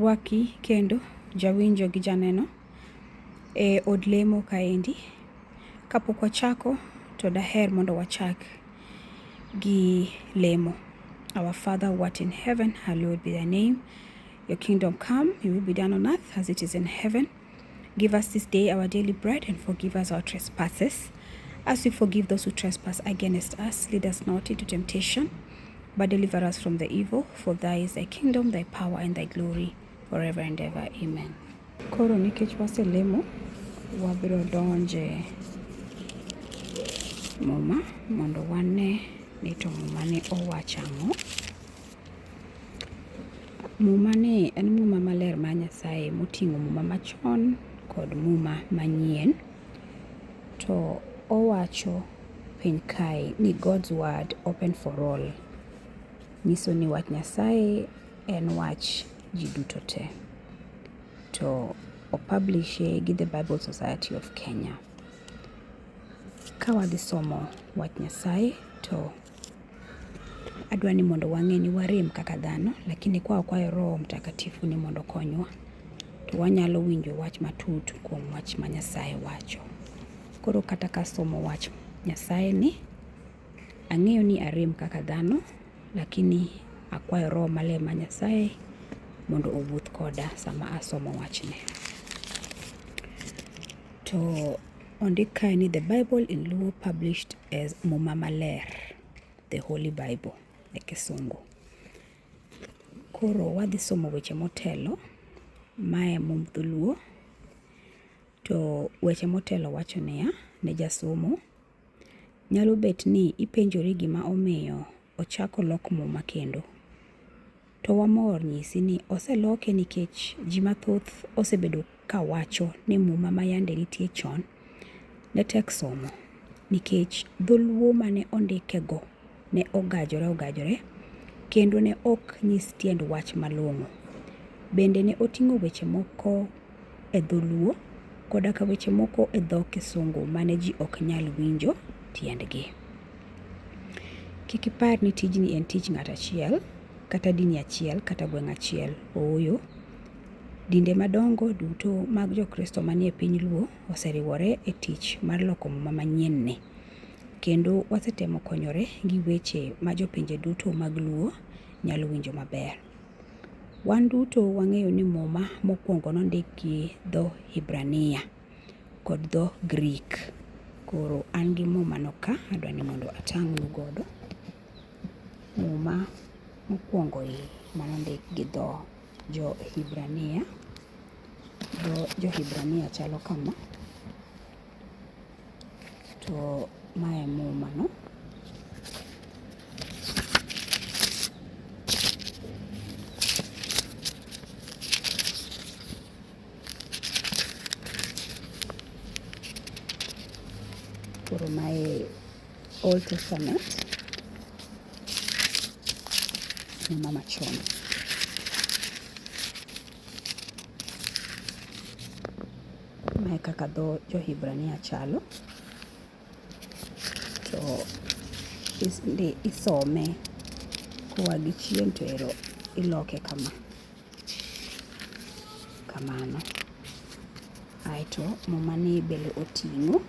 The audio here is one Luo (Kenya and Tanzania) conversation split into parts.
Arwaki kendo jawinjo gi janeno e od lemo kaendi. Kapok wachako to daher mondo wachak gi lemo. Our Father who art in heaven, hallowed be thy name. Your kingdom come, your will be done on earth as it is in heaven. Give us this day our daily bread and forgive us our trespasses, as we forgive those who trespass against us. Lead us not into temptation, but deliver us from the evil. For thy is thy kingdom, thy power, and thy glory forever and ever. Amen. Koro nikech waselemo, wabiro donje Muma mondo wane ni to Muma ni owacho ang'o. Muma ni en muma maler mar Nyasaye moting'o muma machon kod muma manyien. To owacho piny kae ni God's word open for all. Nyiso ni wach Nyasaye en wach ji duto te. To o publish e gi the Bible Society of Kenya. Ka wadhi somo wach Nyasaye to adwa ni mondo wang'e ni warem kaka dhano, lakini kwa wakwayo Roho Mtakatifu ni mondo okonywa, to wanyalo winjo wach matut kuom wach ma Nyasaye wacho. Koro kata kasomo wach Nyasaye ni, ang'eyo ni arem kaka dhano, lakini akwayo Roho Maler ma Nyasaye mondo owuoth koda sama asomo wachne. To ondik kae ni the Bible in Luo published as Muma Maler, the Holy Bible e kisungu. Koro wadhi somo weche motelo, mae mumb dholuo, to weche motelo wacho niya ne jasomo, nyalo bet ni ipenjori gima omiyo ochak olok muma kendo. To wamor nyisi ni oseloke nikech ji mathoth osebedo ka wacho ni muma ma yande nitie chon ne tek somo nikech dholuo mane ondikego ne ogajore ogajore kendo ne ok nyis tiend wach malong'o. Bende ne oting'o weche moko e dholuo koda ka weche moko e dho kisungu mane ji ok nyal winjo tiendgi. Kik ipar ni tijni en tich ng'ato achiel kata dini achiel kata gweng' achiel. Ooyo, dinde madongo duto mag jokristo manie piny luo oseriwore e tich mar loko muma manyien ni. Kendo wasetemo konyore gi weche ma jopinje duto mag luo nyalo winjo maber. Wan duto wang'eyo ni muma mokwongo nondik gi dho Hibrania kod dho Grik. Koro an gi muma no ka adwa ni mondo atang'nu godo. Muma mokwongo e manondik gi dho jo Hibrania. Dho jo Hibrania chalo kama. To mae muma no. Koro mae Old Testament, muma machon. Mae kaka dho jo Hibrania chalo. To isome koa gi chien to ero iloke kama. Kamano. Aeto muma ni bende oting'o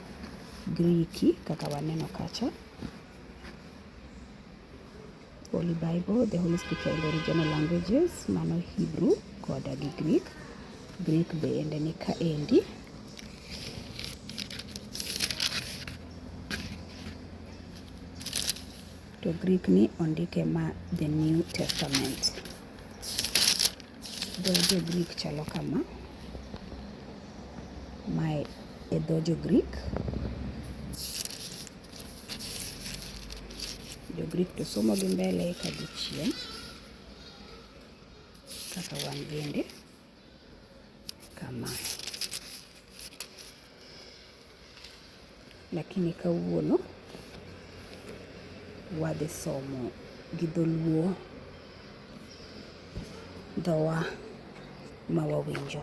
Griki kaka waneno kacha. Holy Bible, the Holy Scripture in the original languages, mano Hebrew koda gi Greek. Greek bende ni kaendi. To Greek ni ondike ma the New Testament. Dho jo Greek chalo kama. Mae e dho jo Greek. Jo Greek to somo gi mbele ka gi chien kaka wan bende kama. Lakini kawuono wadhi somo gi dholuo dhowa ma wawinjo.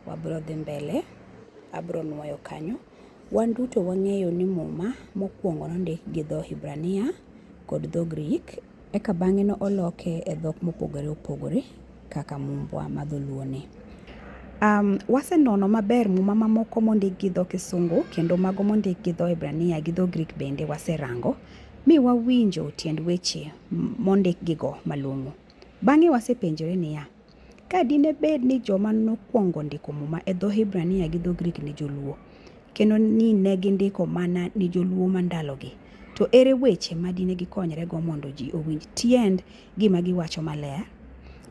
Wabro dhi mbele, abro nuoyo kanyo. Wan duto wang'eyo ni muma mokwongo nondik gi dho Hibrania kod dho Grik, eka bang'e ne oloke e dhok mopogore opogore. kaka mumbwa ma dholuo ni. Wasenono maber muma mamoko mondik gi dho Kisungu kendo mago mondik gi dho Hibrania gi dho Grik bende waserango mi wawinjo tiend weche mondikgigo malong'o. Bang'e wasepenjore niya, ka dine bed ni joma nokwongo ndiko Muma e dho Hibrania gi dho Grik ne joluo, kendo ni ne gindiko mana ni joluo ma ndalogi, to ere weche ma dine gikonyrego mondo ji owinj tiend gima giwacho maler?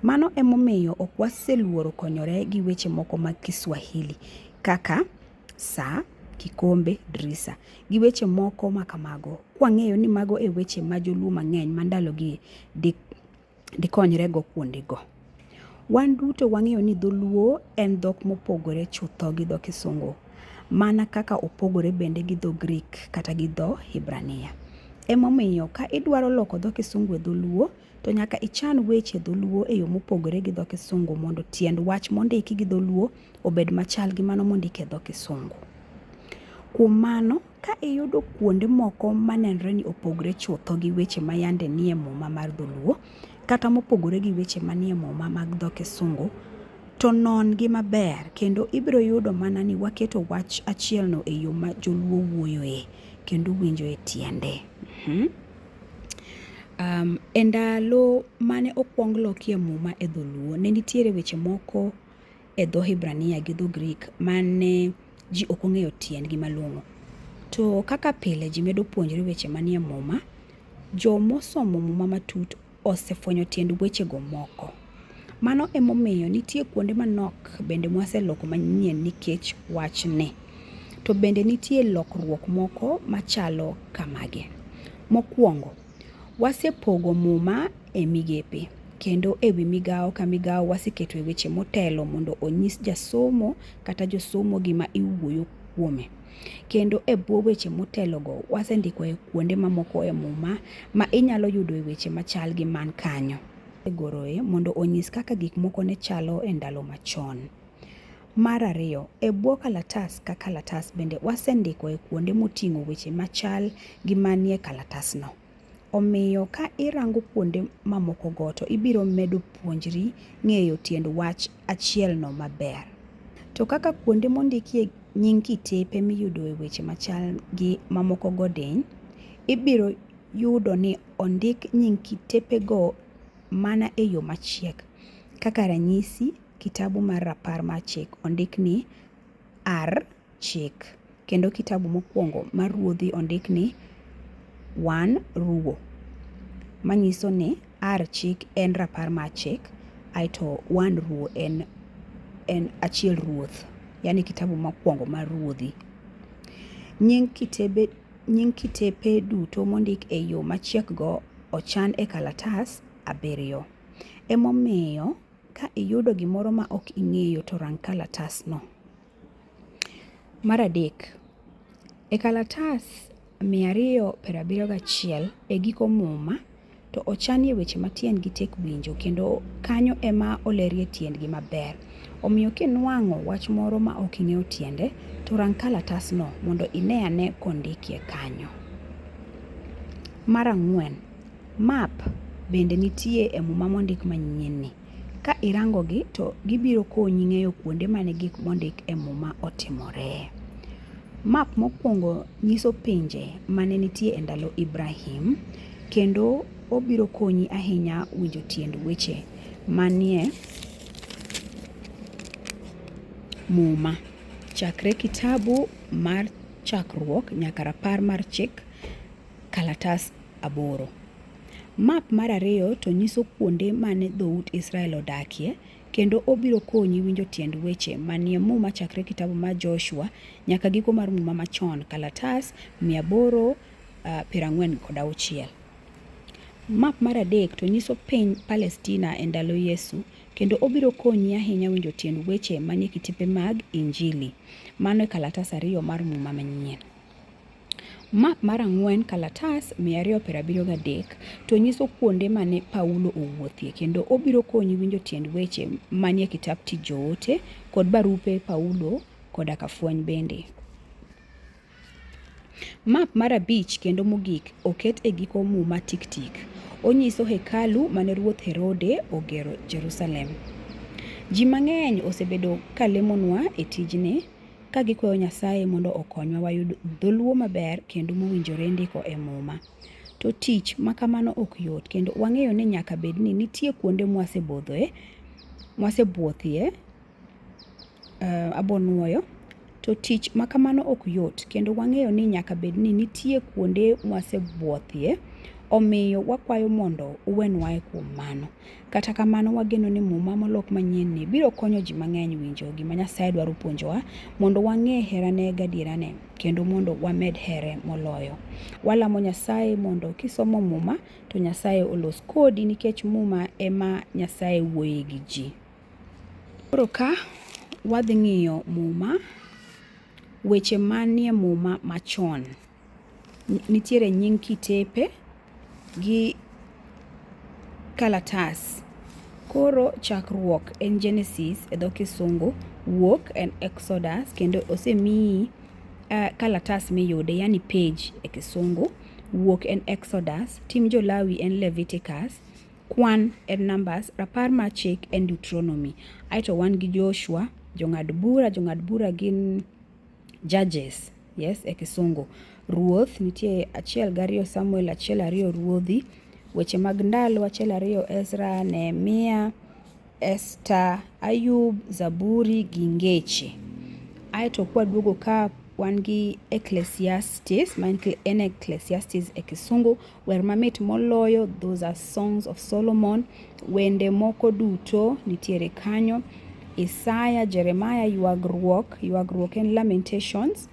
Mano emomiyo ok waseluoro konyore gi weche moko mag Kiswahili kaka saa, kikombe, drisa, gi weche moko ma kamago, kwang'eyo ni mago e weche ma joluo mang'eny ma ndalogi dikonyrego kuondego. Wan duto wang'eyo ni dholuo en dhok mopogore chutho gi dho Kisungu, mana kaka opogore bende gi dho Grik kata gi dho Hibrania. Emomiyo ka idwaro loko dho Kisungu e dholuo, to nyaka ichan weche dholuo e yo mopogore gi dho Kisungu mondo tiend wach mondiki gi dholuo obed machal gi mano mondik e dho Kisungu. Kuom mano, Ka iyudo kuonde moko manenre ni opogre chutho gi weche ma yande nie Muma mar Dholuo, kata mopogore gi weche manie Muma mag dho Kisungu, to non-gi maber kendo ibiro yudo mana ni waketo wach achielno e yo ma joluo wuoyoe kendo winjoe tiende. E ndalo mane okwong lokie Muma e Dholuo, ne nitiere weche moko e dho Hibrania gi dho Grik ma ne ji ok ong'eyo tiendgi malong'o. To kaka pile ji medo puonjre weche manie Muma, jo mosomo Muma matut osefwenyo tiend wechego moko. Mano e momiyo nitie kuonde manok bende mwaseloko manyien nikech wachni. To bende nitie lokruok moko machalo kamagi. Mokwongo, wasepogo Muma e migepe, kendo e wi migawo ka migawo waseketoe weche motelo mondo onyis jasomo kata josomo gima iwuoyo kuome. Kendo e bwo weche motelogo wasendikoe kuonde mamoko e Muma ma inyalo yudoe weche machal gi man kanyo. Goroe mondo onyis kaka gik moko ne chalo e ndalo machon. Mar ariyo, e bwo kalatas ka kalatas bende wasendikoe kuonde moting'o weche machal gi manie kalatasno. Omiyo ka irango kuonde mamokogo to ibiro medo puonjri ng'eyo tiend wach achielno maber. To kaka kuonde mondikie nying kitepe miyudoe weche machal gi mamokogo diny, ibiro yudo ni ondik nying kitepego mana e yo machiek. Kaka ranyisi, kitabu mar Rapar mar Chik ondik ni R Chik, kendo kitabu mokwongo mar Ruodhi ondik ni 1 Ruo, manyiso ni R Chik en Rapar mar Chik, aeto 1 Ruo en achiel Ruoth, yaani kitabu mokwongo mar Ruodhi. Nying kitepe duto mondik e yo machiekgo ochan e kalatas 7. Emomiyo ka iyudo gimoro ma ok ing'eyo to rang kalatasno. Mar adek, e kalatas 271 e giko Muma to ochanie weche matiendgi tek winjo kendo kanyo ema olerie tiendgi maber. Omiyo kinwang'o wach moro ma ok ing'eyo tiende, to rang kalatasno mondo ine ane kondikie kanyo. Mar ang'wen, map bende nitie e Muma mondik manyienni. Ka irangogi to gibiro konyi ng'eyo kuonde mane gik mondik e Muma otimore. Map mokwongo nyiso pinje mane nitie e ndalo Ibrahim, kendo obiro konyi ahinya winjo tiend weche manie Muma. Chakre kitabu mar Chakruok nyaka Rapar mar Chik, kalatas 8. Map mar ariyo to nyiso kuonde mane dhout Israel odakie, kendo obiro konyi winjo tiend weche manie Muma chakre kitabu mar Joshua nyaka giko mar Muma machon, kalatas 846. Map mar adek to nyiso piny Palestina e ndalo Yesu, kendo obiro konyi ahinya winjo tiend weche manie kitepe mag Injili. Mano e kalatas 2 mar Muma manyien. Map mar ang'wen kalatas 273 to nyiso kuonde mane Paulo owuothie kendo obiro konyi winjo tiend weche manie kitap Tich Joote kod barupe Paulo koda ka fweny bende. Map mar abich kendo mogik oket e giko Muma tik tik. Onyiso hekalu mane ruoth Herode ogero Jerusalem. Ji mang'eny osebedo ka lemonwa e tijni ka gikwayo Nyasaye mondo okonywa wayud dholuo maber kendo mowinjore ndiko e muma. To tich ma kamano ok yot kendo wang'eyo ni nyaka bed ni nitie kuonde mwasebodhoe, mwasebuothie abonuoyo. To tich ma kamano ok yot kendo wang'eyo ni nyaka bed ni nitie kuonde mwasebuothie, omiyo wakwayo mondo uwenwae kuom mano. Kata kamano wageno ni muma molok manyienni biro konyo ji mang'eny winjo gima Nyasaye dwaro puonjowa mondo wang'e herane gadierane kendo mondo wamed here moloyo. Walamo Nyasaye mondo kisomo muma to Nyasaye olos kodi nikech muma ema Nyasaye wuoye gi ji. Koro ka wadhi ng'iyo muma, weche manie muma machon. Nitiere nying kitepe gi kalatas. Koro chakruok en Genesis e dho kisungu, wuok en Exodus kendo osemiyi kalatas miyude yani page e kisungu. Wuok en Exodus, tim jo-Lawi en Leviticus, kwan en Numbers, rapar mar chik en Deuteronomy. Aeto wan gi Joshua, jong'ad bura, jong'ad bura gin judges, yes, e kisungu. Ruoth nitie 1 gi 2 Samuel, 1 2 Ruodhi, weche mag ndalo 1 2 Ezra, Nehemia, Esther, Ayub, Zaburi gi Ngeche. Aeto kwaduogo ka wan gi Ecclesiastes, ma en Ecclesiastes e kisungu, wer mamit moloyo, those are songs of Solomon, wende moko duto nitiere kanyo. Isaya, Jeremiah, ywagruok, ywagruok en Lamentations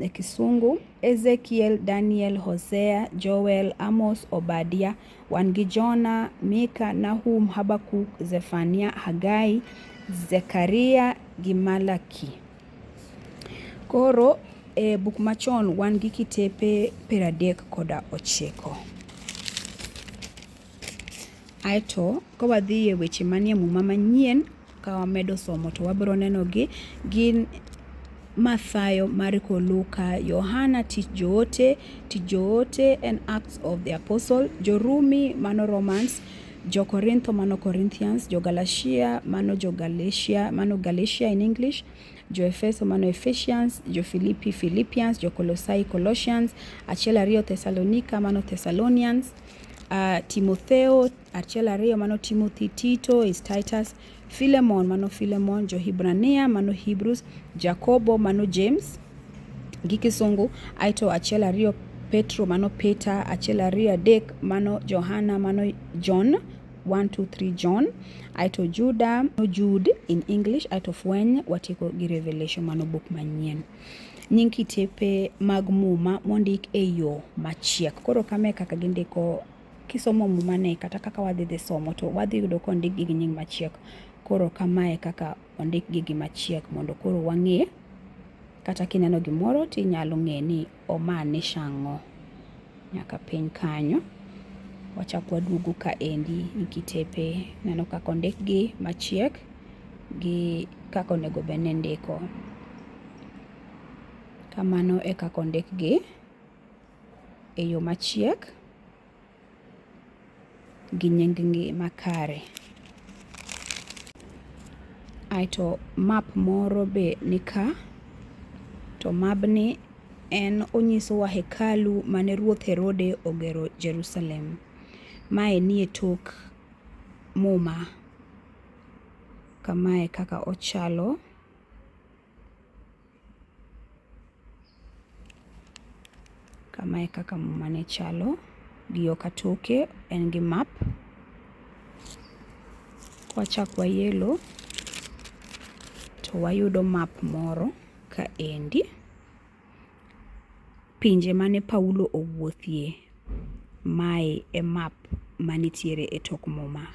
e kisungu, Ezekiel, Daniel, Hosea, Joel, Amos, Obadia, wan gi Jona, Mika, Nahum, Habakuk, Zefania, Hagai, Zekaria gi Malaki. Koro e buk machon wan gi kitepe 39. Aeto ka wadhi e weche manie muma manyien ka wamedo somo to wabiro neno gi gin Mathayo, Mariko, Luka, Yohana, Tich Joote, Tich Joote en Acts of the Apostle, Jorumi mano Romans, Jo-Korintho mano Corinthians, Jo-Galatia mano Jo-Galatia, mano Galatia in English, Jo-Efeso mano Ephesians, Jo-Filipi Philippians, Jo-Kolosai Colossians, 1 2 Thessalonika mano Thessalonians, Timotheo 1 2 mano Timothy, Tito is Titus, Philemon mano Philemon, Jo-Hibrania mano Hebrews, Jakobo mano James gi kisungu, aeto 1 2 Petro mano Peter, 1 2 3 mano Johana mano John, 1 2 3 John, aeto Juda mano Jude in English, aeto Fweny watieko gi Revelation mano buk manyien. Nying kitepe mag muma mondik e yo machiek. Koro kama e kaka gindiko kisomo muma ni kata kaka wadhi dhi somo to wadhi yudo kondikgi gi nying machiek. Koro kamae kaka ondikgi gi machiek mondo koro wang'e kata kineno gimoro tinyalo ng'e ni omaanisha ang'o. Nyaka piny kanyo. Wachak waduogo kaendi e kitepe neno kaka ondikgi machiek gi kaka onego bed ni indiko. Kamano e kaka ondikgi e yo machiek gi nying gi makare. Aeto map moro be nika to mabni en onyisowa hekalu mane ruoth Herode ogero Jerusalem. Mae nie tok muma. Kamae kaka ochalo. Kamae kaka muma ne chalo gi yo katoke en gi map. Kwachak wayelo to wayudo map moro kaendi. Pinje mane Paulo owuothie, mae e map manitiere e tok muma.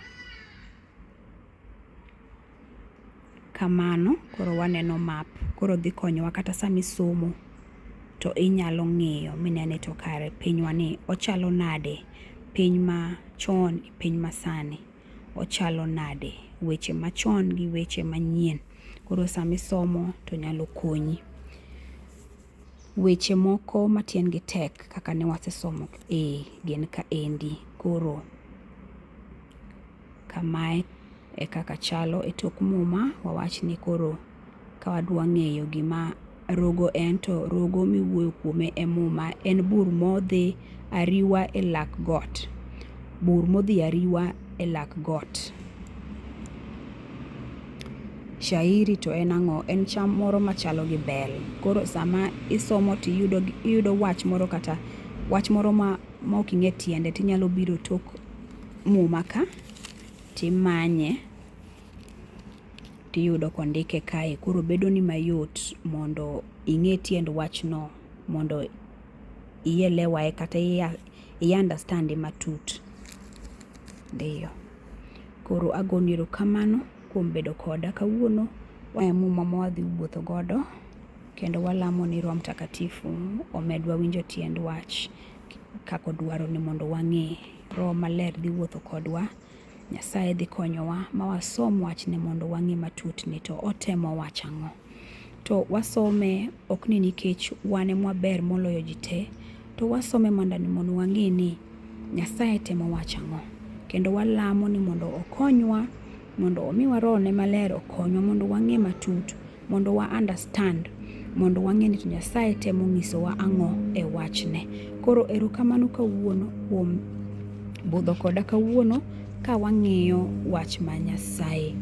Kamano koro waneno map koro dhi konyowa kata sama isomo to inyalo ng'iyo mine ni to kare pinywa ni ochalo nade, piny machon piny masani ochalo nade, weche machon gi weche manyien. Koro sama isomo to nyalo konyi. Weche moko matiendgi tek kaka ne wasesomo gin kaendi. Koro kamae e kaka chalo e tok muma wawach ni koro ka wadwa ng'eyo gima rogo en to rogo miwuoyo kuome e muma en bur modhi ariwa e lak got. Bur modhi ariwa e lak got. Shairi to en ang'o? En cham moro machalo gi bel. Koro sama isomo to iyudo wach moro kata wach moro ma ok ing'e tiende tinyalo biro tok muma ka timanye tiyudo kondike kae koro bedoni mayot mondo ing'e tiend wachno mondo ielewae kata i understand e matut. Ndiyo. Koro agoni erokamano kuom bedo koda kawuono. Ma e muma ma wadhi wuotho godo kendo walamo ni Roho Mtakatifu omedwa winjo tiend wach kaka odwaro ni mondo wang'e. Roho Maler dhi wuotho kodwa, Nyasaye dhi konyowa ma wasom wachne mondo wang'e matut ni to otemo wacho ang'o. To wasome ok ni nikech wan ema waber moloyo ji te, to wasome mondo wang'e ni Nyasaye temo wacho ang'o. Kendo walamo ni mondo okonywa mondo omiwa roho ne maler okonywa mondo wang'e matut mondo wa understand mondo wang'e ni to Nyasaye temo nyisowa ang'o e wachne. Koro erokamano kawuono kuom budho koda kawuono ka wang'iyo wach ma Nyasaye.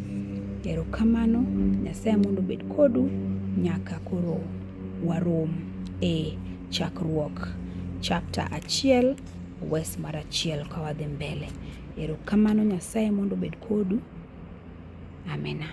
Erokamano, Nyasaye mondo obed kodu nyaka koro warom e chakruok chapter 1 wes mar 1 ka wadhi mbele. Erokamano Nyasaye mondo obed kodu. Amina.